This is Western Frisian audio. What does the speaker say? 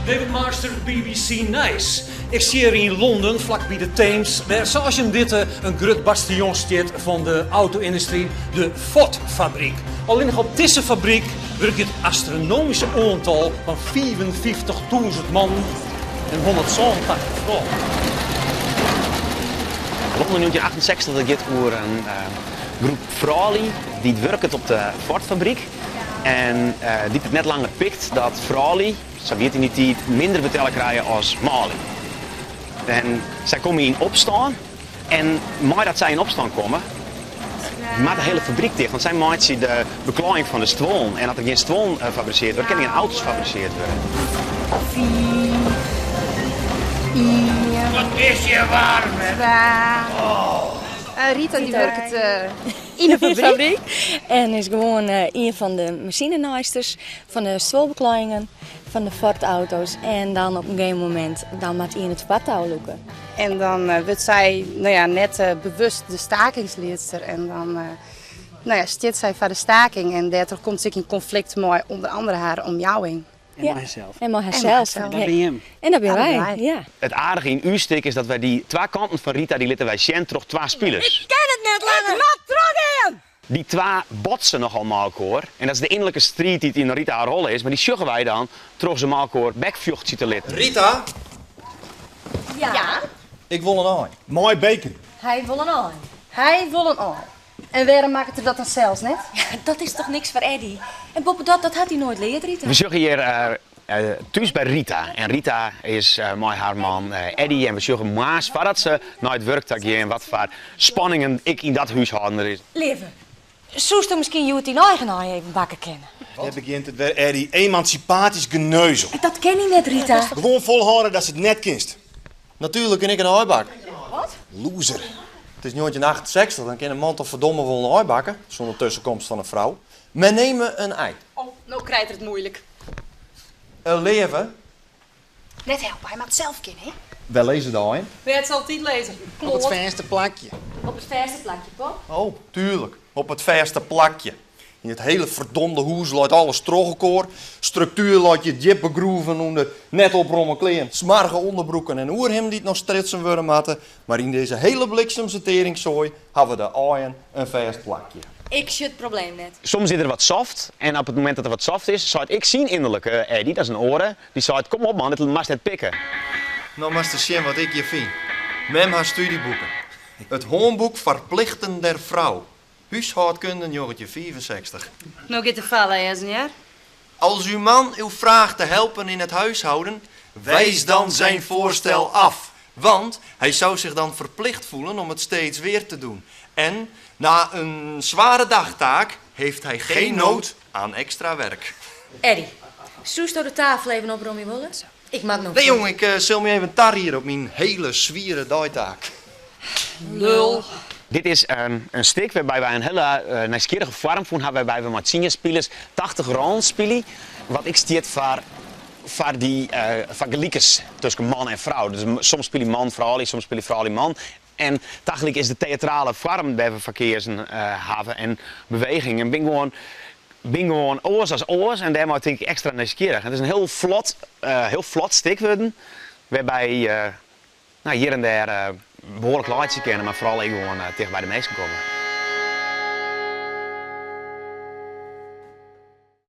David Marster, BBC Nijs. Ik stean hjir yn Londen, flakby de Thames, wêr sa as jim witte in grut bastion stiet fan de auto-yndustry, de Ford-fabryk. Allinnich op dizze fabryk wurkje it astronomyske oantal fan 55.000 mannen en 187 froulju. Londen 1968 dat giet oer in groep froulju dy't wurket op de Ford-fabryk en dy't it net langer pikt dat froulju, sa wie it yn dy tiid, minder betelle krije as manlju. En sy komme yn opstân en meidat sy yn opstân komme, moat de hiele fabryk ticht, want sy meitsje de beklaaiïng fan de stuollen en as der gjin stuollen fabriseard wurde, kinne der gjin auto's fabriseard wurde. Fiif, ien. Wat is hjir waarm, hè? Twa. Rita dy wurket yn de fabryk en is gewoan ien fan de masinenaaisters fan de stuolbeklaaiïngen fan de Ford auto's en dan op in gegeven momint dan moat ien it foartou lûke. En dan wurdt sy no ja, net bewust de stakingsliedster en dan no ja, stiet sy foar de staking en dêrtroch komt se ek yn konflikt mei ûnder andere har omjouwing. En mei harsels. En mei harsels. En dat binne jim. En dat binne wy, ja. It aardige yn ús stik is dat wy dy twa kanten fan Rita, dy litte wy sjen troch twa spilers. Ik kin it net langer! Ik moat trochgean! Dy twa botse nochal mei elkoar en dat is de ynnerlike striid dy't yn Rita har holle is, mar dy sjogge wy dan troch se mei elkoar bekfjochtsje te litten. Rita? Ja? Ik wol in aai. Mei bacon. Hy wol in aai. Hy wol in aai. En wêrom makket er dat dan sels net? Dat is toch niks foar Eddy? En boppedat, dat hat hy noait leard, Rita. We sjogge hjir thús by Rita en Rita is mei har man Eddy en we sjogge moarns foardat se nei it wurk ta gean wat foar spanningen ek yn dat húshâlden der is. Leave, soesto miskien hjoed dyn eigen aai even bakke kinne? Dêr begjint it wer, Eddy. Emansipatysk geneuzel. Dat kin hy net, Rita. Gewoan folhâlde datst it net kinst. Natuerlik kin ik in aai bakke. Wat? Loser. It is 1968, dan kin in man toch ferdomme wol in aai bakke, sûnder tuskenkomst fan in frou. Men neme in ei. Oh, no krijt er it muoilik. In leave. Net helpe, hy moat sels kinne, hè? Wêr lizze de aaien? Wêr't se altyd lizze. Op it fêste plakje. Op it fêste plakje, Pop. Oh, tuerlik. Op it fêste plakje. Yn it hiele ferdomde hûs leit alles troch elkoar. Struktuer leit hjir djip begroeven ûnder net opromme klean, smoarge ûnderbroeken en oerhimden dy't noch stritsen wurde moatte. Mar yn dizze hiele bliksemse teringsoai hawwe de aaien in fêst plakje. Ik sjoch it probleem net. Soms is der wat soft en op it momint dat der wat soft is, seit ek syn ynnerlike Eddy, dat is in oare, dy seit, kom op man, dit moatst net pikke. No moatst ris sjen wat ik hjir fyn. Mem har studieboeken. It Hânboek foar Plichten der Frou. Húshâldkunde 1965. No giet er foarlêzen, hear. Als uw man uw vraagt te helpen in het huishouden, wijs dan zijn voorstel af. Want hij zou zich dan verplicht voelen om het steeds weer te doen. En na een zware dagtaak heeft hij geen nood aan extra werk. Eddy, soesto de tafel even opromje wolle? Ik moat noch. Nee jong, ik sil my even tariede op myn hiele swiere deitaak. Lul. Dit is in stik wêrby wy in hiele nijsgjirrige foarm fûn hawwe wêrby we mei tsien spilers 80 rollen spylje, wat ek stiet foar foar dy foar gelikens tusken man en frou. Dus soms spylje man froulju, soms spylje froulju man. En tagelyk is de teatrale foarm dêr't we foar keazen hawwe en bewegingen binne gewoan binne gewoan oars as oars en dêrmei tink ik ekstra nijsgjirrich. It is in hiel flot hiel flot stik wurden wêrby no, hjir en dêr behoarlik laitsje kinne, mar foaral ek gewoan ticht by de minsken komme.